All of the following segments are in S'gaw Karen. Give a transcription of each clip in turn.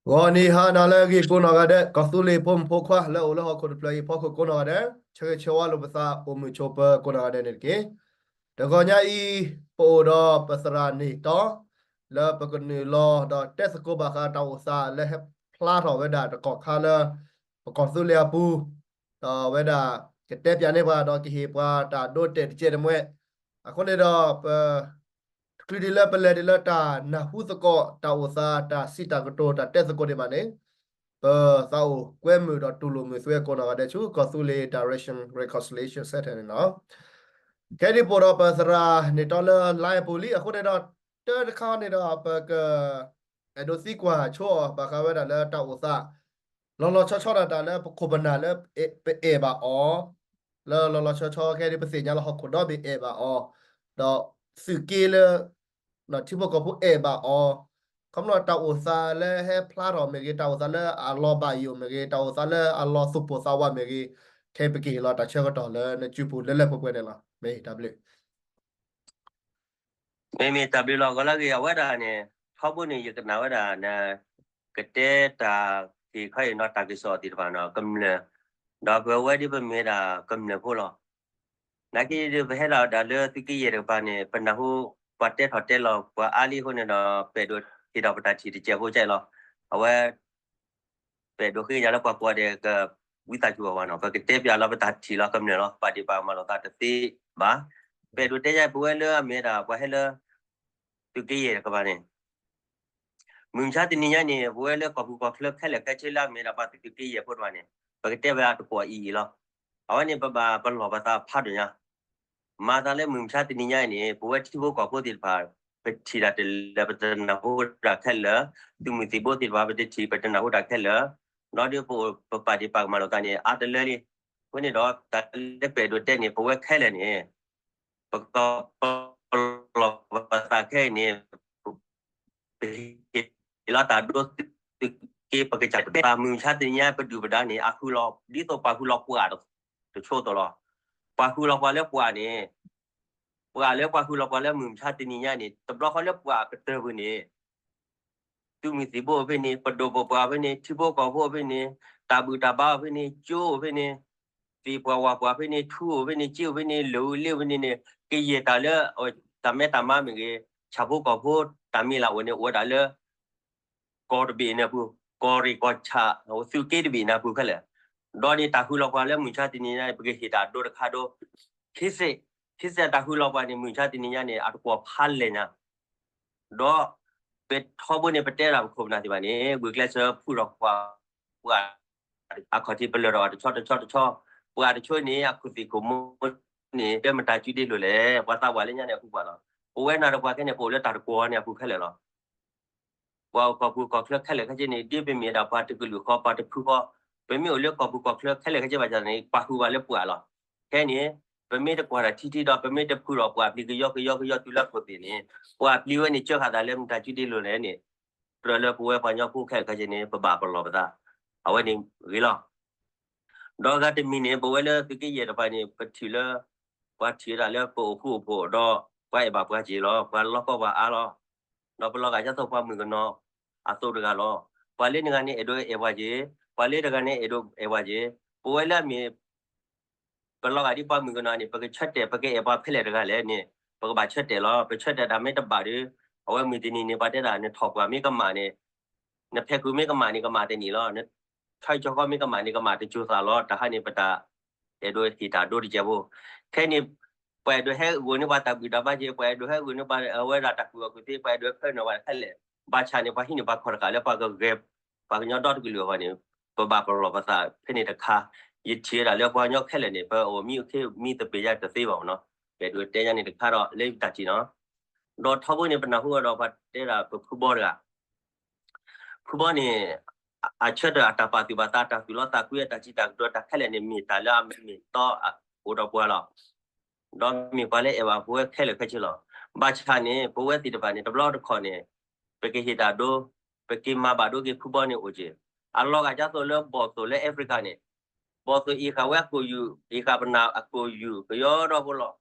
ဂီၤနံၤဟါနၤလၢအဂ့ၤကိးနီၢ်ဂၤဒဲး, ကီၢ်သူလ့ၤဖိမုၣ်ဖိခွါလၢအအိၣ်လၢဟီၣ်ခိၣ်တဖျၢၣ်အံၤအဖီခိၣ်ကိးနီၢ်ဂၤဒဲး, ဆၢဂ့ၤဆၢဝါလိာ်ပသးအိၣ်မုာ်ဆိးပၢၤကိးနီၢ်ဂၤဒဲးန့ၣ်တက့ၢ်. တဂီၤညါအံၤ, ပအိၣ်ဒီးပသရၣ်န့ၢ်တီ လၢပကနုာ်လီၤဒီးတဲသကိးဘၣ်ဃးတၢ်အိၣ်သးလၢဟဲဖျါထီၣ်ဝဲဒၣ်တကီၢ်ခါလၢ ပကီၢ်သူလ့ၤအပူၤ, ဒီးအဝဲဒၣ်ကတဲပၠးန့ၢ်ပှၤဒီးကဟ့ၣ်ပှၤတၢ်ဒိတဲာ်တကဲးတမှဲ, အဃိန့ၣ်ဒီးပ တချုးဒံးလၢပလဲၤဒံးလၢတၢ်နၢ်ဟူသကိး တၢ်အိၣ်သး တၢ်စံးတၢ်ကတိၤ တၢ်တဲသကိးဒံးဘၣ်န့ၣ်, ပသးအိၣ်ကွဲမုာ်ဒီးတူၢ်လိာ်မုာ်သ့ကိးနီၢ်ဂၤဒဲးဆူ ကီၢ်သူလ့ၤ Direction Reconciliation Center န့ၣ်လီၤ. ခဲအံၤပအိၣ်ဒီးပသရၣ်န့ၢ်တီလၢ line အပူၤလံ, အဃိန့ၣ်ဒီး တၢ်တခါန့ၣ်ဒီး ပက အဲၣ်ဒိးသံကွၢ်ဆိအီၤ ဘၣ်ဃးဝဲဒၣ်လၢတၢ်အိၣ်သး လီၤလီၤဆီဆီဒၣ်တၢ်လၢပခိၣ်ပနၢ်လၢ ပအဲၣ်ဘၣ်အီၤ, လၢလီၤလီၤဆီဆီခဲအံၤ ပသ့ၣ်ညါလၢဟီၣ်ခိၣ်ဒီဘ့ၣ်အဲၣ်ဘၣ်အီၤ, ဒီးသုးက့လၢ ထံဖိကီၢ်ဖိအဲၣ်ဘၣ်အီၤ, ခီဖျိတၢ်အိၣ်သးလၢဟဲဖျါထီၣ်မ့ၢ်ဂ့ၤ, တၢ်အိၣ်သးလၢအလီၤဘၣ်ယိၣ်မ့ၢ်ဂ့ၤ, တၢ်အိၣ်သးလၢအလီၤသူၣ်ပိၢ်သးဝးမ့ၢ်ဂ့ၤ, ခဲအံၤပကဟ့ၣ်လီၤတၢ်ဆၢကတီၢ်လၢနစုပူၤလၢလၢပှဲၤပှဲၤန့ၣ်လီၤ. မ့ၢ်တၢ်ဘျုး မ့မ့ၢ်တၢ်ဘျုးလီၤ ဂီၤလၢအဂ့ၤ အဝဲဒၣ်န့ၣ် ထီဘိန့ၣ် ယကနၣ်ဝဲဒၣ် ကတဲတၢ်က့ၤခီအံၤနီၤ တၢ်ကစီၣ်သ့ၣ်တဖၣ်နီၤ ကမျၢၢ်, ဒီးပဝဲဒ်ပမ့ၢ်ဒၣ်ကမျၢၢ်ဖိလီၤ. နာ်က့ဒ်ပဟဲဒၣ်ဒၣ်လၢသုးက့ယဲၢ်တကပၤန့ၣ် ပနၢ်ဟူ ပှၤတဲထီၣ်တဲလီၤပှၤအါလံအဃိန့ၣ်ဒီး ပအဲၣ်ဒိးဟ့ၣ်ထီၣ်ပတၢ်ထံၣ်တစဲးဖိကၢ်အံၤလီၤ. အဝဲ ပအဲၣ်ဒိးဃ့ကညးလၢပှၤကိးဂၤဒဲးက ဝံသးစူၤအီၤဘၣ်နီၤ, ပကတဲပၠးလီၤပတၢ်ထံၣ်လီၤ ကမျၢၢ်လီၤ, ပာ်ဒ့ၣ်ပာ်ကမၣ်လိာ်သးတသ့ဘၣ်. ပအဲၣ်ဒိးတဲယၤ ပဝဲလၢအမ့ၢ်ဒၣ်ပှၤဟဲလၢ သုးက့ယဲၢ်တကပၤန့ၣ် မုၢ်မဆါတနံၤညါန့ၣ် ပဝဲလၢကီၢ်ပူၤကီၢ်ချၢခဲလၢာ်ခဲဆ့လၢအမ့ၢ်ဒၣ်ပှၤသုးက့ယဲၢ်ဖိတဖၣ်န့ၣ် ပကတဲဝဲအတကွီၢ်အံၤအံၤလီၤ. အဝဲန့ၣ်ပဘၣ်ပလီၢ်ပသးဖးဒိၣ်ညါ မၤသးလၢမုၢ်မဆါတနံၤညါအံၤန့ၣ် ပဝဲထံဖိကီၢ်ဖိသ့ၣ်တဖၣ် ပထံၣ်တၢ်တလၢာ် ပတနၢ်ဟူတၢ်ခဲလၢာ်, သုးမုၢ်သံၣ်ဘိသ့ၣ်တဖၣ် ပတထံၣ်ပတနၢ်ဟူတၢ်ခဲလၢာ်, ဒီးဒ်ပပာ်ဒ့ၣ်ပာ်ကမၣ်လိာ်သးန့ၣ် အါတလၢလံ. အဃိန့ၣ်ဒီး တၢ်လၢပအဲၣ်ဒိးတဲန့ၣ် ပဝဲခဲလၢာ်န့ၣ် ပကပလီၢ်ပသးခဲအံၤန့ၣ် ပဟ့ၣ်လီၤတၢ်ဒိသုးက့ ပကစၢ်ပတဲသး မုၢ်မဆါတနံၤညါပဒုၣ်ပဒါန့ၣ် အဃုလီၤ ဒ်သိးပှၤဃုလီၤပှၤတဆိအသိးလီၤ. ပှၤဃုလီၤပှၤလၢပှၤန့ၣ် ပှၤလၢပှၤဃုလီၤပှၤလၢမုၢ်မဆါတနံၤညါန့ၣ် တဘျီဃီလၢပှၤကတၢၢ်ပူၤန့ၣ် သုးမုၢ်သံၣ်ဘိအိၣ်ဖဲန့ၣ်, ပဒိၣ်ပပှၢ်အိၣ်ဖဲန့ၣ်, ထံဖိကီၢ်ဖိအိၣ်ဖဲန့ၣ်, တၢ်ဘူၣ်တၢ်ဘါအိၣ်ဖဲန့ၣ်, ကၠိအိၣ်ဖဲန့ၣ်, သ့ၣ်ပှၢ်ဝၣ်ပှၢ်ဖဲန့ၣ်, ထူအိၣ်ဖဲန့ၣ်, ကၠ့အိၣ်ဖဲန့ၣ်, လၢၢ်လ့ၣ်အိၣ်ဖဲန့ၣ်န့ၣ်, ကယဲၢ်တၢ်လၢ တၢ်မဲတၢ်မါမ့ၢ်ဂ့ၤ, ဆၣ်ဖိကီၢ်ဖိတၢ်မံၤလၢ်အိၣ်န့ၣ် အိၣ်ဝဲဒၣ်လၢ ကီၢ်တဘ့ၣ်န့ၣ်အပူၤ, ကီၢ်ရ့ၣ်ကီၢ်ဆၣ် သုးက့တဘ့ၣ်န့ၣ်အပူၤခဲလၢာ်. ဒီးန့ၣ်တၢ်ဃုလီၤပှၤလၢမုၢ်မဆါတနံၤညါ ပကဟ့ၣ်တၢ်ဒိတခါဒိ, ခံစ့ၢ်, ခံစ့ၢ်တၢ်ဃုလီၤပှၤန့ၣ် မုၢ်မဆါတနံၤညါန့ၣ် အတကွီၢ်ဖးလဲၢ်ညါ ဒီး ပထီဘိန့ၣ် ပတဲဒၣ်ပခိၣ်ပနၢ်သ့ၣ်တဖၣ်န့ၣ် ဂုာ်ကျဲးစၢးဖုၣ်ထီၣ်ပှၤ, ပှၤအခီၣ်ထံး ပလၢၢ်ထီၣ်အတဆီတဆီတဆီ, ပှၤတဆိန့ၣ် အခိၣ်သ့ၣ်ခိၣ်မိၢ်န့ၣ် တဲမတၤစုဒ့လိၤလဲၣ်, ပှၤသးပှၢ်လၢညါန့ၣ်အဃုပှၤလီၤ. ပဝဲနၤဒီးပှၤခဲန့ၣ် ပအိၣ်လၢတၢ်တကွီၢ်န့ၣ်အပူၤခဲလၢာ်လီၤ. ပှၤကီၢ်ပူၤကီၢ်ချၢခဲလၢာ်ခဲဆ့န့ၣ် ဒ်ပမ့ၢ်ဒၣ်ပှၤတကလုာ်ဃီ ပှၤတဖုဃီ, ပမ့ၢ်အိၣ်လၢကီၢ်ပူၤကီၢ်ချၢခဲလၢာ်ခဲဆ့ဘၣ်ဆၣ်န့ၣ် ပှၤဃုပှၤလၢပှၤလီၤ. ခဲန့ၣ် ပမ့ၢ်တကွၢ်တၢ်ထံထံဒီး ပမ့ၢ်တဖုၣ်ထီၣ်ပှၤပျံၤကယီကယီကယီတုၤလၢခိၣ်သ့ၣ်န့ၣ် ပှၤပျံၤဝဲန့ၣ် ကၢဃာ်သးလၢမတၤစုဒ့လိၤလဲၣ်န့ၣ် ကြၢးလၢပဝဲပှၤကညီဖိခဲလၢာ်ခဲဆ့န့ၣ် ပဘၣ်ပလီၢ်ပသး, အဝဲန့ၣ်ဂ့ၤလီၤ. ဒီးဂၤတမံၤန့ၣ် ပဝဲလၢသုးက့ယဲၢ်တဖၣ်န့ၣ် ပထံၣ်လၢ ပှၤထံၣ်ဝဲဒၣ်လၢပအိၣ်ဃူအိၣ်ဖိးဒီး ပှၤအဲၣ်ဘၣ်ပှၤက့ၤလီၤ, ပှၤလီၢ်ကီၢ်ပှၤအါလီၤ. ဒီးပလီၤဂာ်ဒ်သိးပှၤမုၣ်ကနီၤအသိးတဂၤလီၤ. ပှၤလၢနဂၤန့ၣ်အဲၣ်ဒိးအဲၣ်ပှၤက့ၤ, ပှၤလၢတဂၤန့ၣ်အဲၣ်ဒိးအဲၣ်ပှၤက့ၤ, ပဝဲလၢအမ့ၢ် ပလီၤဂာ်ဒ်ပှၤမုၣ်ကနီၤန့ၣ် ပကဆၢတဲာ် ပကအဲၣ်ပှၤဖဲလဲၣ်တဂၤလဲၣ်န့ၣ် ပကဘၣ်ဆၢတဲာ်လီၤ. ပဆၢတဲာ်တၢ်မ့ၢ်တဘၣ်ဒီး အဝဲမုၢ်တနံၤန့ၣ် ပှၤတဲဒၣ် နထီၣ်ပှၢ်မ့ၢ်ကမၣ်န့ၣ် နဖဲးခုးမ့ၢ်ကမၣ်န့ၣ် ကမၣ်တန့ၢ်လီၤ. နဆီကီကီမ့ၢ်ကမၣ်န့ၣ် ကမၣ်တစိၤသးလီၤ. တၢ်ဟါန့ၣ် ပတၢ်အဲၣ်ဒိးဟ့ၣ်တၢ်ဒိတကဲးဖိ, ခဲန့ၣ် ပှၤအဲၣ်ဒိးဟဲဂုာ်န့ၢ်ပှၤတၢ်ဘူၣ်တၢ်ဘါက့ၤ, ပှၤအဲၣ်ဒိးဟဲဂုာ်န့ၢ်ပှၤအဝဲဒၣ်တၢ်ကူၣ်ဘၣ်ကူၣ်သ့, ပှၤအဲၣ်ဒိးဟဲဖၢနုာ်ပှၤတခါလဲၣ်, ဘၣ်ဆၣ်န့ၣ် ပှၤဟံးန့ၢ်ပှၤခီၣ်တဃာ်လၢပှၤကဂဲၤ ပှၤကညီဒီတကလုာ်အဂီၢ်န့ၣ် ပဘၣ်ပလီၢ်ပသးဖဲန့ၣ်တခါ. ယထံၣ်ဝဲဒၣ်လၢပှၤကညီခဲလၢာ်န့ၣ် ပအိၣ်မံအိၣ်ခ့မံသပ့ၤယါတသ့ဘၣ်မနီၤ. ပအဲၣ်ဒိးတဲယါန့ၣ်တခါဒီး လၢယတၢ်ထံၣ်နီၤ. ဒီးထီဘိန့ၣ် ပနၢ်ဟူဒီးပှၤတဲဒၣ်ပဖုဘီတဂၤ ဖုဘီန့ၣ် အဆၢထၢၣ်အတၢ်ပာ်သူၣ်ပာ်သး တၢ်သူၣ်လီသးကွံ အတၢ်စံးတၢ်ကတိၤ တၢ်ခဲလၢာ်န့ၣ် မ့ၢ်တၢ်လၢအမ့ၢ်တီအိၣ်ဒီးပှၤလီၤ. ဒီးမ့ၢ်ပှၤလၢအဲၣ်ဘၣ်ပဝဲခဲလၢာ်ခဲဆ့လီၤ. ဘၣ်ဆၣ်န့ၣ် ပဝဲသ့ၣ်တဖၣ်န့ၣ် တဘျီတခီၣ်န့ၣ် ပကဟ့ၣ်တၢ်ဒိ ပက့ၤမၤဘၣ်ဒိက့ၤဖုဘီန့ၣ်အိၣ်က့ၤ. အလီၤဂာ်ဒ်သိးလၢဘီၣ်သိၣ်လၢ Africa န့ၣ် ဘီၣ်သိၣ်အ့ၣ်ဃာ်ဝဲအကိာ်ယူၢ် အ့ၣ်ဃာ်ပနၢ်အကိာ်ယူၢ် ကယီဒီဖိလီၤ.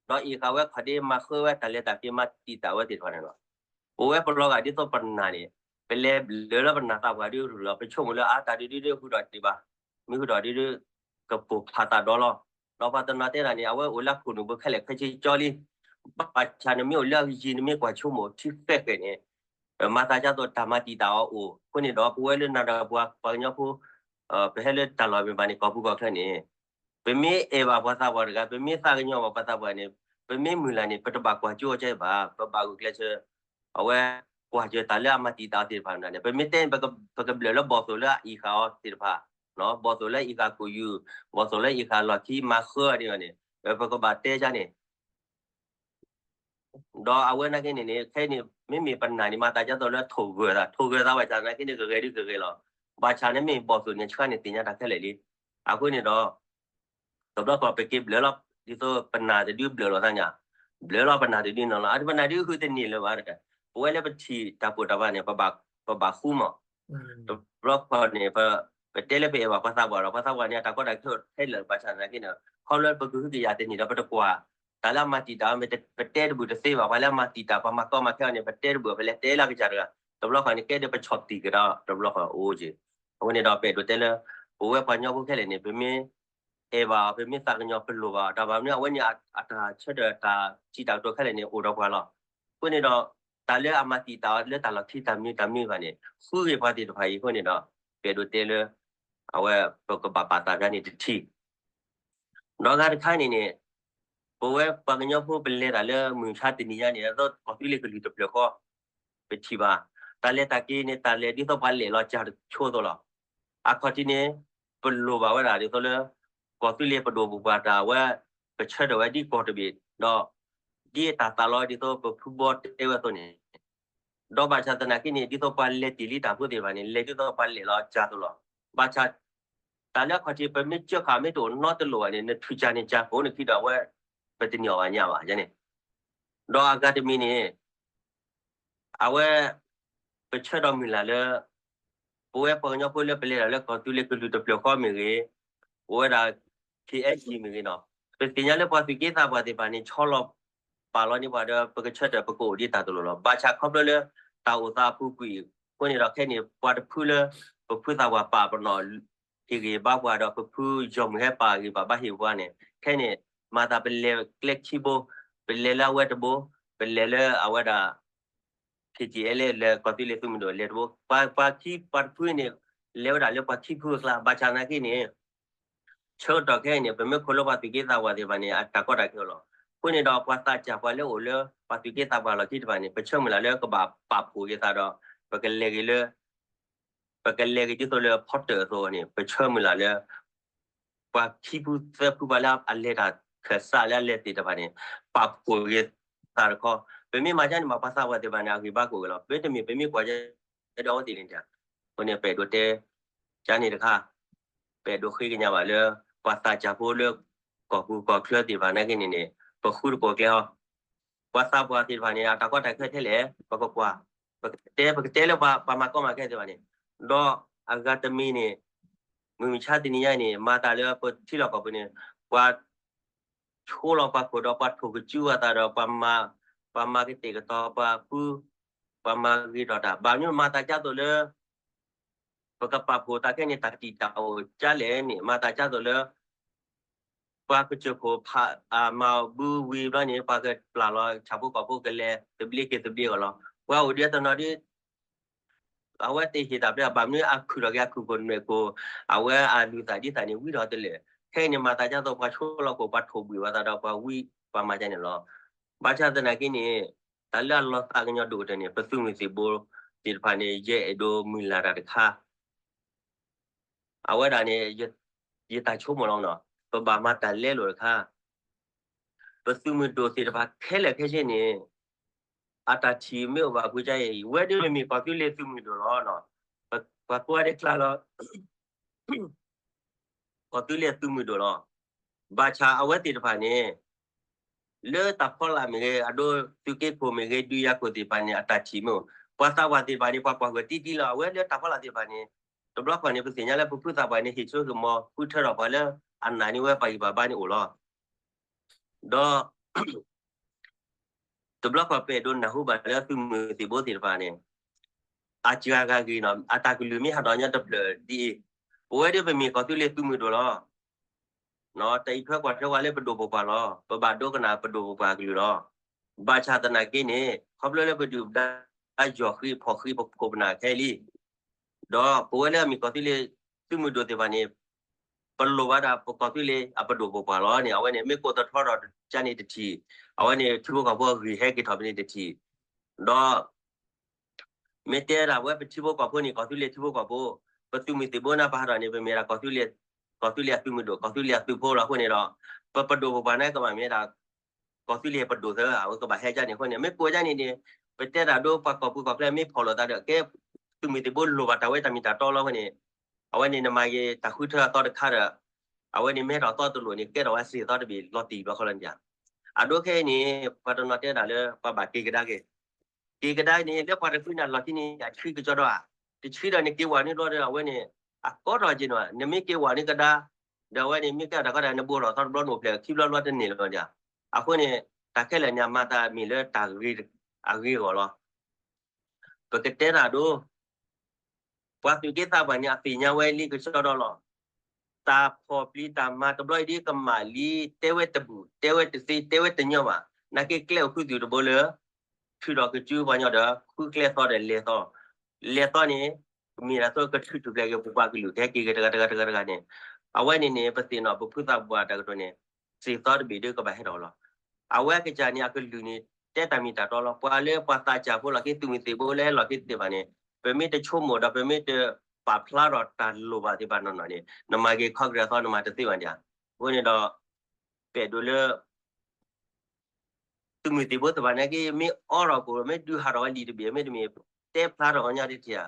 ဒီးအ့ၣ်ဃာ်ဝဲခီၣ်ဒ့ မၤဃၢဝဲတၢ်လဲၤတၢ်က့ၤ မၤတံာ်တာ်ဝဲသ့ၣ်တဖၣ်န့ၣ်လီၤ. ပဝဲပလီၤဂာ်ဒ်သိးပနၢ်န့ၣ် ပလဲၤဘျၢလၢပနၢ်သးပှၢ်ဒုးလီၤ ပဆိကမိၣ်လၢအတၢ်ဒုးဒုးဒုးဃုာ်ဒီးတ့ၢ်ဘၣ်, မ့ၢ်ဃုာ်ဒီးဒုးဒုး ကပိာ်ဖးသးဒီလီၤ. ဒီးပှၤတနီၤတဲဒၣ်န့ၣ် အဝဲအိၣ်လၢခိၣ်နူာ်ပူၤခဲလၢာ် ခဲဆ့ကၠီလံ. ဘၣ်ဆၣ်နမ့ၢ်အိၣ်လၢအယံၤ နမ့ၢ်ကွၢ်ဆိကမိၣ်ထံဃဲဃဲန့ၣ် မၤသးဒ်သိးတၢ်မၤတံာ်တာ်အီၤအိၣ်. အဃိန့ၣ်ဒီး ပဝဲလၢနၤဒီးပှၤ ပှၤကညီဖိ ပဟဲလၢတၢ်လီၢ်မ့ၢ်ဘၣ်န့ၣ် ကီၢ်ပူၤကီၢ်ချၢန့ၣ် ပမ့ၢ်အဲၣ်ဘၣ်ပှၤသးပှၢ်တဂၤ ပမ့ၢ်သးကညီၤဘၣ်ပှၤသးပှၢ်န့ၣ် ပမ့ၢ်မုၢ်လၢ်န့ၣ် ပတဘၣ်ကွၢ်ကၠိအီၤကဲဘၣ်, ပဘၣ်ဂုာ်ကျဲးစၢး အဝဲ ကွၢ်စၢၤတၢ်လၢအမၤတံာ်တာ်အီၤသ့ၣ်တဖၣ်န့ၣ် ပမ့ၢ်တဲ ပကဘျၢလၢဘီၣ်သိၣ်လၢအအံၤဃာ်အီၤသ့ၣ်တဖၣ်, ဘီၣ်သိၣ်လၢအံၤဃာ်ကိာ်ယူၤ, ဘီၣ်သိၣ်လၢအံၤဃာ်လီၢ်ခံမၤဃၢအီၤန့ၣ် ပကဘၣ်တဲကန့ၣ် ဒီးအဝဲနာ်က့န့ၣ်န့ၣ် ခဲအံၤန့ၣ် မ့မ့ၢ်ပနၢ်န့ၣ် မၤသးဒ်သိးလၢထိၣ်ဂၢၢ်သး, ထိၣ်ဂၢၢ်သးဘၣ်ဆၣ်နာ်က့န့ၣ် ကဂဲၤဒုးကဂဲၤလီၤ. ဘၣ်ဆၣ်န့ၣ်မ့ၢ်ဘီၣ်သိၣ်န့ၣ် ဆှါန့ၣ်သ့ၣ်ညါတၢ်ခဲလၢာ်လံ. အဃိန့ၣ်ဒီး တဘျီဃီပက့ၤဘျၢလီၤ ဒ်သိးပနၢ်တဒုဘျၢလီၤသးညါ, ဘျၢလီၤပနၢ်တဒုနီၤလီၤ. အပနၢ်ဒုးဃုတန့ၢ်လၢၤဘၣ်, ပဝဲလၢပထံၣ်တၢ်ပိာ်တၢ်ဘၣ်န့ၣ် ပဘၣ်ဃူမး. တဘျီဃီန့ၣ် ပတဲလၢပအဲၣ်ဘၣ်ပှၤသးပှၢ်ဒီး ပှၤသးပှၢ်န့ၣ် အတၢ်ကီတၢ်ခဲခဲလၢာ်ဘၣ်ဆၣ်နာ်က့န့ၣ် ခီဖျိပကဟုကယာ်တန့ၢ်ဒီး ပတကွၢ် တၢ်လၢအမၤတံာ်တာ်အီၤ ပတဲတဘူၣ်တသ့ဘၣ်. ပှၤလၢအမၤတံာ်တာ် ပှၤမၤကီမၤခဲအီၤန့ၣ် ပတဲတဘူၣ် ပလဲၤတဲလၢအကစၢ်တဂၤ, တဘျီဃီန့ၣ် ကဲဒီးပဆီၣ်တံၢ်ကဒီး တဘျီဃီအိၣ်က့ၤ. အဃိန့ၣ်ဒီး ပအဲၣ်ဒိးတဲလၢ ပဝဲပှၤကညီဖိခဲလၢာ်န့ၣ် ပမ့ၢ်အဲၣ်ဘၣ်အီၤ ပမ့ၢ်သးကညီၤ ပလိၣ်ဘၣ်အီၤ တၢ်ဘၣ်မနုၤ အဝဲန့ၣ်အတၢ်ဆၢထၢၣ် တၢ်စံးတၢ်ကတိၤခဲလၢာ်န့ၣ် အိၣ်ဒီးပှၤလီၤ. အဃိန့ၣ်ဒီး တၢ်လၢအမၤတံာ်တာ်အီၤလၢတၢ်လီၢ်ခံတၢ်မနုၤတၢ်မနုၤဘၣ်န့ၣ် ဃုဂ့ၤပှၤသ့ၣ်တဖၣ်အံၤအဃိန့ၣ်ဒီး ပအဲၣ်ဒိးတဲလၢ အဝဲပကဘၣ်ပာ်သးဖဲန့ၣ်တထံၣ် ဒီးဂၤတခါန့ၣ်န့ၣ် ပဝဲပှၤကညီဖိပလဲၤတၢ်လၢမုၢ်မဆါတနံၤညါန့ၣ် ဒ်သိးကီၢ်သူလ့ၤကလုၢ်တဖျၢၣ်ဃီ ပထံၣ်ဘၣ် တၢ်လဲၤတၢ်က့ၤန့ၣ် တၢ်လဲၤဒ်သိးပှၤလဲၤလီၤစၢ်တဆိအသိးလီၤ. အခီၣ်ထံးန့ၣ် ပလိၣ်ဘၣ်ဝဲဒၣ်ဒ်သိးလၢ ကီၢ်သူလ့ၤပဒိၣ်ပပှၢ်တၢ်ဝဲ ပဆၢထၢၣ်ဝဲဒ်ကီၢ်တဘ့ၣ် ဒီး ဒ်အတၢ်သးလီဒ်သိးပဖုဘီတဲဝဲအသိးန့ၣ် ဒီးဘၣ်ဆၣ်သနာ်က့န့ၣ် ဒ်သိးပှၤလဲၤတ့ၢ်လံတၢ်ဖိသ့ၣ်တဖၣ်န့ၣ် လဲၤဒ်သိးပှၤလဲၤလီၤစၢ်သိးလီၤ. ဘၣ်ဆၣ် တၢ်လၢအခီၣ်ထံး ပမ့ၢ်ကၢဃာ်မ့ၢ်တအိၣ်နီတလိၣ်ဘၣ်န့ၣ် နထုးစၢ်န့ၣ်စၢ်ကိးနခံဒီးအဝဲ ပတန့ၢ်အီၤဘၣ်ညါဘၣ်န့ၣ် ဒီးအဂၤတမံၤန့ၣ် အဝဲ ပဆၢဒီးမုၢ်လၢ်လၢ ပဝဲပှၤကညီဖိလၢပလဲၤတၢ်လၢကီၢ်သူလ့ၤကလုာ်တဖျၢၣ်ဃီမ့ၢ်ဂ့ၤ, ပဝဲဒၣ် ခ့ၣ်အဲၣ်အံၣ် မ့ၢ်ဂ့ၤနီၤ, ပသ့ၣ်ညါလၢပှၤသူၣ်က့သးပှၢ်သ့ၣ်တဖၣ်န့ၣ် ဆီလီၤပာ်လီၤန့ၢ်ပှၤဒီး ပကဆၢထၢၣ်ပကအိၣ်ဒ်တၢ်တလိၣ်လီၤ. ဘၣ်ဆၣ်ခီဖျိလၢ တၢ်အိၣ်သးအပူၤကွံာ်အဃိန့ၣ်ဒီး ခဲအံၤန့ၣ် ပှၤတဖုလၢ ပဖုသးပှၢ်ပာ်ပနီၣ် ဟ့ၣ်ဂံၢ်ဘါပှၤဒီး ပဖုယီၢ်မုၢ်ဟဲပာ်ဂံၢ်ပာ်ဘါဟ့ၣ်ပှၤန့ၣ် ခဲအံၤန့ၣ် မၤသးပလဲၤကျဲခံဘိ, ပလဲၤလၢအဝဲတဘိ, ပလဲၤလၢအဝဲဒၣ် ခ့ၣ်ကၠံၣ်အဲၣ်လဲၣ် လဲၤကီၢ်သူလ့ၤသုးမုၢ်ဒိၣ်လဲၤတဘိ, ပှၤခံ ပှၤတဖုန့ၣ် လဲၤဝဲဒၣ်လၢပှၤခံဖုအကျါ, ဘၣ်ဆၣ်သနာ်က့န့ၣ် ဆၢကတီၢ်ခဲအံၤန့ၣ် ပမ့ၢ်ခိးလၢပှၤသူၣ်က့သးပှၢ်သ့ၣ်တဖၣ်န့ၣ် အတၢ်ကီတၢ်ခဲလီၤ. အဃိန့ၣ်ဒီး ပှၤသးစၢ်ပှၤလၢအိၣ်လၢ ပှၤသူၣ်က့သးပှၢ်လီၢ်ခံတဖၣ်န့ၣ် ပဆၢမုၢ်လၢ်လၢကဘၣ်ပာ်ဖှိၣ်က့ၤသးဒီး ပကလဲၤဂ့ၤလၢ ပကလဲၤဂ့ၤဒ်သိးလၢဖီတၢၣ်အသိးန့ၣ် ပဆၢမုၢ်လၢ်လၢ ပှၤခံဖုသၢဖုပှၤလၢအလဲၤတၢ်ခၢၣ်စးလၢအလဲၤသ့ၣ်တဖၣ်န့ၣ် ပာ်ဖှိၣ်ဂ့ၤသးတခီ, ပမ့ၢ်မၤကန့ၣ်ဘၣ် ပှၤသးပှၢ်သ့ၣ်တဖၣ်န့ၣ် အဂံၢ်ဘါကအိၣ်ဂ့ၤလီၤ. ပတမ့ၢ် ပမ့ၢ်ကွၢ်ကဒီးအဝဲသ့ၣ်န့ၣ်တၢ်, အဃိန့ၣ် ပအဲၣ်ဒိးတဲ ကန့ၣ်တခါ, ပအဲၣ်ဒိးဃ့ကညးဘၣ်လၢ ပှၤသးစၢ်ဖိလၢ ကီၢ်ပူၤကီၢ်ချၢသ့ၣ်တဖၣ်နာ်က့န့ၣ်န့ၣ် ပဃုတကိးကျဲဟီ ပှၤသးပှၢ်သ့ၣ်တဖၣ်န့ၣ် အတၢ်ကီတၢ်ခဲထဲလဲၣ် ပကကွၢ်, ပကတဲ ပကတဲလၢပှၤ ပှၤမၤကီမၤခဲသ့ၣ်တဖၣ်န့ၣ်, ဒီးအဂၤတမံၤန့ၣ် မုၢ်မဆါတနံၤညါန့ၣ် မၤသးလၢပထံလီၢ်ကီၢ်ပူၤန့ၣ် ပှၤ ဆိလီၤပှၤခိၣ်ဒီးပှၤထိၣ်ကစုဝဲသးဒီး ပှၤမၤ ပှၤမၤကတဲာ်ကတီၤပှၤဖု ပှၤမၤဂ့ၤထီၣ်တၢ် ဘၣ်မနုၤမၤသးဒ်သိးလၢ ပကပာ်ဖှိၣ်သးခဲန့ၣ် တၢ်တံာ်တာ်အိၣ်ကလဲၣ်န့ၣ် မၤသးဒ်သိးလၢ ပှၤကစၢၢ်ခိၣ်ဖး အမၤဘုဝံၤဘျီန့ၣ် ပှၤကပျၢ်လီၤဆၣ်ဖိကီၢ်ဖိကလဲၤသဘျ့က့ၤသဘျ့အီၤလီၤ. ပှၤအိၣ်ဒံးအတနီၤဒ် အဝဲသ့ၣ်ဟ့ၣ်တၢ်ဖျါ ဘၣ်မနုၤအခုၣ်ထီၣ်က့ၤအခုၣ်ခိၣ်နွဲၣ်ခိၣ် အဝဲအလုၢ်သးဒ်သးန့ၣ် ဝံထီၣ်တလၢာ်. ခဲအံၤန့ၣ် မၤသးဒ်သိးပှၤဆိလီၤခိၣ် ပှၤထိၣ်ဘှံးဝဲသးဒီးပှၤဝံပှၤမၤကန့ၣ်လီၤ. ဘၣ်ဆၣ်သနာ်က့န့ၣ် တၢ်လၢအလီၤသးကညီၤဒိၣ်ကတၢၢ်န့ၣ် ပသုးမုၢ်သံၣ်ဘိသ့ၣ်တဖၣ်န့ၣ် ယအဲၣ်ဒိးမုၢ်လၢ်တၢ်တခါ အဝဲဒၣ်န့ၣ် ယတၢ်ဆိကမိၣ်လီၤနီၤ ပဘၣ်မၤတၢ်လဲလိာ်တခါ ပသုးမုၢ်ဒိၣ်သ့ၣ်တဖၣ်ခဲလၢာ်ခဲဆ့န့ၣ် အတၢ်ထံၣ်မ့ၢ်အိၣ်ဘၣ်ပူၤကါအံၤ ဝဲဒၣ်မ့မ့ၢ်ကီၢ်သူလ့ၤသုးမုၢ်ဒိၣ်လီၤ. ပှၤကိးဂၤဒဲးကျါလီၤ ကီၢ်သူလ့ၤသုးမုၢ်ဒိၣ်လီၤ. ဘၣ်ဆၣ်အဝဲသ့ၣ်တဖၣ်န့ၣ် လၢတၢ်ဖီလာ်မ့ၢ်ဂ့ၤ အဒိသုးက့ခိၣ်မ့ၢ်ဂ့ၤ ဒုးယၤခိၣ်သ့ၣ်တဖၣ်န့ၣ် အတၢ်ထံၣ်မ့ၢ်အိၣ် ပှၤသးပှၢ်သ့ၣ်တဖၣ်န့ၣ် ပှၤကွၢ်ဂၢၢ်တံၢ်တံၢ်လီၤ. အဝဲလၢတၢ်ဖီလာ်သ့ၣ်တဖၣ်န့ၣ် တဘျီဃီန့ၣ် ပသ့ၣ်ညါလၢပဖုသးပှၢ်န့ၣ် ဟ့ၣ်ဆိကမီၤ ဃုထၢထီၣ်ပှၤလၢအနာ်န့ၢ်ဝဲပှၤဂံၢ်ပှၤဘါန့ၣ်အိၣ်လီၤ. ဒီး တဘျီဃီပအဲၣ်ဒိးနၢ်ဟူဘၣ်လၢသုးမုၢ်သံၣ်ဘိသ့ၣ်တဖၣ်န့ၣ် အစှၤဂၤဂ့ၤနီၤ အတၢ်ကလုၢ်မ့ၢ်ဟးထီၣ်ညီတဖျၢၣ်ဒ်အံၤ, ပဝဲဒၣ်ပမ့ၢ်ကီၢ်သူလ့ၤသုးမုၢ်ဒိၣ်လီၤ. တၢ်အံးထွဲကွၢ်ထွဲဝဲလၢပဒိၣ်ပပှၢ်လီၤ. ပဘၣ်ဒိကနၣ်ပဒိၣ်ပပှၢ်ကလုၢ်လီၤ. ဘၣ်ဆၣ်သနာ်က့န့ၣ် ခီဖျိလၢပဒုၣ်ပဒါယီၢ်ဃံဖီၣ်ဃံပခိၣ်ပနၢ်ခဲအံၤလံ ဒီးပဝဲလၢအမ့ၢ်ကီၢ်သူလ့ၤသုးမုၢ်ဒိၣ်သ့ၣ်တဖၣ်န့ၣ် ပလိၣ်ဘၣ်ဒၣ်ပကီၢ်သူလ့ၤအပဒိၣ်ပပှၢ်လီၤန့ၣ် အဝဲန့ၣ်မ့ၢ်ကိးသထီဒီးကန့ၣ်တထံၣ်, အဝဲန့ၣ်ထံဖိကီၢ်ဖိအဂံၢ်ဟဲက့ၤထီၣ်ဖဲန့ၣ်တထံၣ်, ဒီး မ့ၢ်တဲဒၣ်ဝဲပထံဖိကီၢ်ဖိန့ၣ် ကီၢ်သူလ့ၤထံဖိကီၢ်ဖိ, ပသုးမုၢ်သံၣ်ဘိန့ၣ် ပဟးထီၣ်န့ၣ် ပမ့ၢ်ဒၣ်ကီၢ်သူလ့ၤ, ကီၢ်သူလ့ၤအသုးမုၢ်ဒိၣ် ကီၢ်သူလ့ၤအသုးဖိလီၤအဃိန့ၣ်ဒီး ပပဒိၣ်ပပှၢ်န့ၣ်ကဘၣ်မ့ၢ်ဒၣ် ကီၢ်သူလ့ၤပဒိၣ်သၢ အဝဲကဘၣ်ဟဲဒ်န့ၣ်အဃိန့ၣ် မ့ၢ်ကိးဒ်န့ၣ်န့ၣ် ပတဲတၢ်ဒိပှၤကီၢ်ပူၤကီၢ်ချၢမ့ၢ်ဖီၣ်လိာ်သးဒီး ကဲသုးမုၢ်သံၣ်ဘိလိၣ်ဘၣ်တၢ်ဝဲတၢ်မ့ၢ်တၢ်တီလီၤအဃိန့ၣ် အဝဲန့ၣ်နမၤက့ၤတၢ်ဃုထၢအသီတခါဒီး အဝဲန့ၣ်မ့ၢ်ဟဲထီၣ်သီတလိၣ်န့ၣ် ကဲထီၣ်ဝဲစ့ၢ်သီတဘ့ၣ်လီၤတံၢ်ဘၣ်ဃီလီၤန့ၣ်ဧါ. အဒိခဲအံၤန့ၣ် ပှၤတနီၤတဲဒၣ်လၢပှၤဘၣ်က့ၤကဒါက့ၤ က့ၤကဒါန့ၣ် လၢပှၤတဃုန့ၣ်လီၢ်ခံန့ၣ် အဆှံကစီဒီဧါ, တဆှံဒီးနက့ၤဝဲန့ၣ်ဘျီဒီး အဝဲန့ၣ် အကီထီၣ်က့ၤနီၤ နမ့ၢ်က့ၤဝဲန့ၣ်ကဒါ ဒီးအဝဲန့ၣ်မ့ၢ်ကဲတၢ်ကီတၢ် နဘိထီၣ်သီတဘျီန့ၣ်အိၣ်ဖျဲၣ်ခံဘျီဘျီတန့ၢ်လီၤန့ၣ်ဧါ. အဃိန့ၣ် တၢ်ခဲလၢာ်န့ၣ် အမၤသးမ့ၢ်လၢတၢ်ဂ့ၤအဂ့ၢ်အဂီၢ်လီၤ. ပကတဲတၢ်ဒိ ပှၤသူၣ်က့သးပှၢ်န့ၣ် အသ့ၣ်ညါဝဲလံကစီဒီလီၤ. တၢ်ဖီၣ်ပျံၤတၢ်မၤတဘျီအံၤဒ်ကမၣ်လံ တဲဝဲတဘူၣ် တဲဝဲတသ့ တဲဝဲတညီဘၣ်. နာ်က့ကျဲအိၣ်ဃုာ်သုးတဘိလၢ ထုးထီၣ်ကစုပှၤကညီဒီး ဃုကျဲသီဒီးလဲၤသီ, လဲၤသီန့ၣ် မ့ၢ်ဒၣ်သိးကထုးထူၣ်ဖျဲးက့ၤပပှၤကလုာ် ကဟဲက့ၤက့ၤတဂၤတဂၤတဂၤတဂၤန့ၣ် အဝဲန့ၣ်န့ၣ် ပသ့ၣ်နီၣ်ပဖုသးပှၢ်တၢ်ကတိၤန့ၣ် စ့ၢ်သီတဘ့ၣ်ဒ်ကဘၣ်ဟဲထီၣ်လီၤ. အဝဲကစၢ်န့ၣ် အကလုၢ်န့ၣ် တဲတၢ်မ့ၢ်တၢ်တီလီၤ. ပှၤလၢပှၤသးစၢ်ဖိလီၢ်ခံ သုးမုၢ်သံၣ်ဘိလၢဟဲလီၢ်ခံသ့ၣ်တဖၣ်န့ၣ် ပမ့ၢ်တဆိကမိၣ်ဒီး ပမ့ၢ်တပာ်ဖျါထီၣ်တၢ်လိၣ်ဘၣ်သ့ၣ်တဖၣ်နီၢ်နီၢ်န့ၣ် နမၤက့ၤခီကဒါသီ နမၤတသ့ဘၣ်န့ၣ်ဧါ. အဃိန့ၣ်ဒီး ပအဲၣ်ဒိးလၢ သုးမုၢ်သံၣ်ဘိသ့ၣ်တဖၣ်န့ၣ်က့ မ့ၢ်အီထီၣ်ကိၣ် မ့ၢ်ဒုးဟးထီၣ်ဝဲလံာ်တဘ့ၣ် မ့တမ့ၢ် တဲဖျါထီၣ်အီၤညါတထံၣ်ဧါ.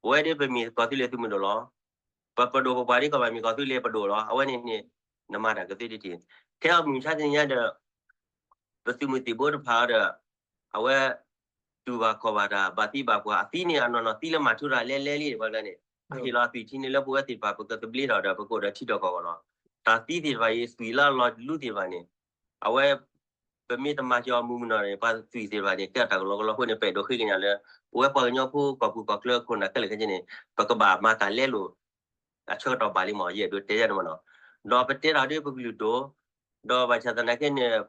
ပဝဲဒၣ်ပမ့ၢ်ကီၢ်သူလ့ၤသုးမုၢ်ဒိၣ်လီၤ. ပပဒိၣ်ပပှၢ်ဒ်ကီၢ်ဘၣ်မ့ၢ်ကီၢ်သူလ့ၤပဒိၣ်လီၤ. အဝဲန့ၣ်န့ၣ် နမၤတၢ်ကသ့ဒ်ထံၣ် ခဲအီၤမုၢ်ဆါတနံၤညါဒီး ပသုးမုၢ်သံၣ်ဘိတဖၣ်ဒီး အဝဲ တူၢ်ဘၣ်ခီၣ်ဘၣ်တၢ် ဘၣ်သံဘၣ်ပှၢ် အသံန့ၣ် အနီၢ်နီၢ်သံလၢမၤထူရၤလဲလဲလံ ပှၤကျါန့ၣ် အဟ့ၣ်လီၤအသွံၣ်ထံန့ၣ်လၢပဝဲသ့ၣ်တဖၣ် ပကသဘျ့ထီၣ်ဒီး ပကအိၣ်ဒီးထံထီၣ်ကီၢ်ဂီၢ်လီၤ. တၢ်သံသ့ၣ်တဖၣ်အံၤ သွံၣ်လၢအလီၤလူသ့ၣ်တဖၣ်န့ၣ် အဝဲ ပမ့ၢ်တမၤစၢၤအီၤမုၢ်မုၢ်နီၢ်နီၢ်န့ၣ် ပှၤသွံၣ်သ့ၣ်တဖၣ်န့ၣ် ကဲအတၢ်ကလီကလီအဃိန့ၣ် ပအဲၣ်ဒိးဃ့ကညးလၢ ပဝဲပှၤကညီဖိကီၢ်ပူၤကီၢ်ချၢအခိၣ်နၢ်ခဲလၢာ်ခဲဆ့န့ၣ် ပကဘၣ်မၤတၢ်လဲလိာ် အဆၢကတီၢ်ဘၣ်လံမး ယအဲၣ်ဒိးတဲယၤန့ၣ်မးနီၤ. ဒီးပတဲတၢ်ဒ်ပကလုၢ်ဒိၣ် ဒီးဘၣ်ဆၣ်သနာ်က့န့ၣ်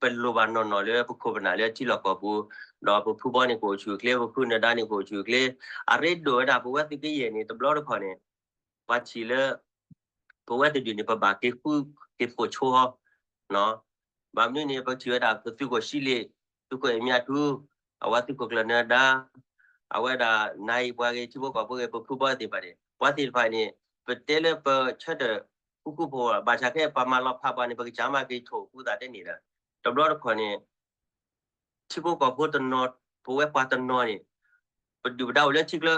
ပလိၣ်ဘၣ်နီၢ်နီၢ်လၢပခိၣ်ပနၢ်လၢထံလီၢ်ကီၢ်ပူၤ, ဒီးပဖုဘီန့ၣ်ကအိၣ်ဆူၣ်အိၣ်ချ့, ပဖုနဒါန့ၣ်ကအိၣ်ဆူၣ်အိၣ်ချ့, အရ့ဒိၣ်ဝဲဒၣ်ပဝဲသုးကယဲၢ်န့ၣ် တဘျီတခီၣ်န့ၣ် ပှၤထံၣ်လၢ ပဝဲတဒူၣ်န့ၣ် ပဘၣ်က့ၤဃုက့ၤသိးဆိဟီ, ဘၣ်မနုၤန့ၣ် ပထံၣ်ဝဲဒၣ်ပသုးခိၣ်ဆံလ့ၣ်, သုးခိၣ်အ့ၣ်မၠးထူ, အဝဲသုးခိၣ်ကျၢၢ်နဒါ, အဝဲဒၣ်နၤအံၤပှၤဂ့ၤ ထံဖိကီၢ်ဖိဂ့ၤ ပဖုဘီသ့ၣ်တဖၣ်န့ၣ် ပှၤသ့ၣ်တဖၣ်န့ၣ် ပတဲလၢပဆၢထၢၣ် ဃူဃူဖိးဖိး ဘၣ်ဆၣ်ခဲအံၤ ပှၤမၤလီၤဖးပှၤန့ၣ် ပကစၢ်မၤက့ၤထိၣ်ဃူသးတဲန့ၣ်ဒီး တဘျီတခီၣ်န့ၣ် ထံဖိကီၢ်ဖိတနီၤ ပဝဲပှၤတနီၤန့ၣ် ပဒုၣ်ပဒါအိၣ်လၢထံချၢ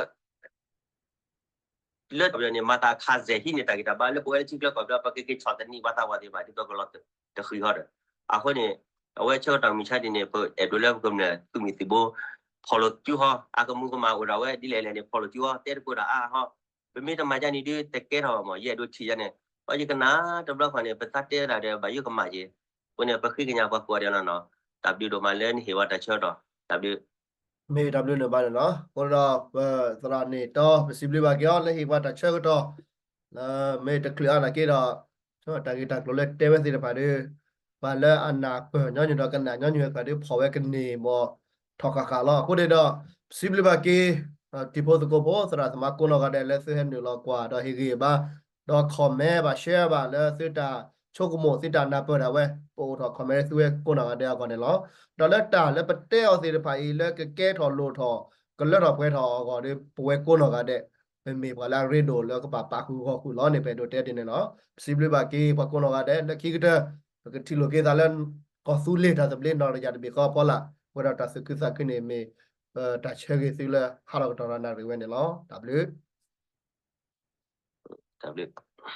လၢတၢ်န့ၣ် မၤသးခးစဲၤဟံးန့ၢ်တၢ်ဂံၢ်တၢ်ဘါလၢပဝဲလၢထံချၢကီၢ်ချၢ ပကက့ၤဆီၣ်သနံးပှၤသးပှၢ်သ့ၣ်တဖၣ် ဒ်သိးကလီၤတဃံးဟီဒီး အဃိန့ၣ် အဝဲဆၢကတီၢ်မုၢ်ဆါဒ်န့ၣ် ပအဲၣ်ဒိးလၢပကမျၢၢ်သုးမုၢ်သံၣ်ဘိ ဖီၣ်လိာ်စုဟီ, အကမူၤကမၣ်အိၣ်ဒၣ်ဝဲဒ်လဲၣ်လဲၣ်န့ၣ် ဖီၣ်လိာ်စုဟီ တဲတကိးတၢ်အါဟီ, ပမ့ၢ်တမၤဒ်န့ၣ်ဒုး တကဲထီၣ်ဘၣ်မး ယအဲၣ်ဒိးထံၣ်ယၤန့ၣ်, ဘၣ်ယကနၣ်တဘျီခီန့ၣ် ပသးတဲဒၣ်ဒီး ဘၣ်ယိၣ်ကမၣ်က့ၤ, အဃိန့ၣ် ပဃ့ကညးပှၤကိးဂၤဒဲးလီၤနီၤ, တၢ်ဘျုးဒိၣ်မးလၢနဟ့ၣ်ဝဲတၢ်ဆၢကတီၢ်, တၢ်ဘျုး မ့ၢ်တၢ်ဘျုးန့ၣ်ဘၣ်န့ၣ်လီၤ. အဃိဒီး ပသရၣ်န့ၣ်တီ ပစံးဘျုးဘၣ်က့ၤအီၤ လၢဟ့ၣ်ပှၤတၢ်ဆၢကတီၢ် လၢမ့ၢ်တချုးအါနာ်က့ဒီး တၢ်ဂ့ၢ်တၢ်ကျိၤလၢတဲဝဲသ့ၣ်တဖၣ်ဒီး ပှၤလၢအနၢ်ပၢၢ်ညီနုၢ်ဒီးကနၣ်ညီနုၢ်တဖၣ်ဒီး ဖီၣ်ဝဲကန့ၢ်မး ထီၣ်ဃၣ်ဃၣ်လီၤ. အဃိန့ၣ်ဒီး ပစံးဘျုးဘၣ်က့ၤ တံၤဖိသကိးဖိ သရၣ်သမါကိးနီၢ်ဂၤဒဲး လၢသုဟဲနုာ်လီၤကွၢ်ဒီးဟ့ၣ်ဂံၢ်ဘါ ဒီး comment ဘၣ် share ဘၣ် လၢသုတၢ်ဆိကမိၣ် သုတၢ်နၢ်ပၢၢ်ဒၣ်ဝဲ ပအိးထီၣ် comment သုဝဲကိးနီၢ်ဂၤဒဲးအဂီၢ်န့ၣ်လီၤ. ဒီးလၢတၢ်လၢပတဲအီၤသ့ၣ်တဖၣ်အံၤ လၢကကဲထီၣ်လိၣ်ထီၣ် ကလၢထီၣ်ပှဲၤထီၣ်အဂီၢ်ဒီး ပဝဲကိးနီၢ်ဂၤဒဲး ပမ့ၢ်ပှၤလၢအရ့ဒိၣ်လၢကဘၣ်ပာ်ဃုာ်ဂီၢ်ဃုာ်လီၤန့ၣ် ပအဲၣ်ဒိးတဲဒ်န့ၣ်လီၤ. ပစံးဘျုးဘၣ်က့ၤ ပှၤကိးနီၢ်ဂၤဒဲး လၢခံကတၢၢ် ပကထံၣ်လိာ်က့ၤသးလၢ ကီၢ်သူလ့ၤတၢ်သဘျ့နီၢ်တယၢ်တဘ့ၣ်ဃီအဖီလာ် ဝဲဒီးတၢ်သူၣ်ခုသးခုန့ၣ်မ့ၢ် တၢ်ဆၢဂ့ၤသုလၢဟးထီၣ်ကတီၢ်ဒီးနၣ်ရံၣ်ဝဲန့ၣ်လီၤ. တၢ်ဘျုး တၢ်ဘျုး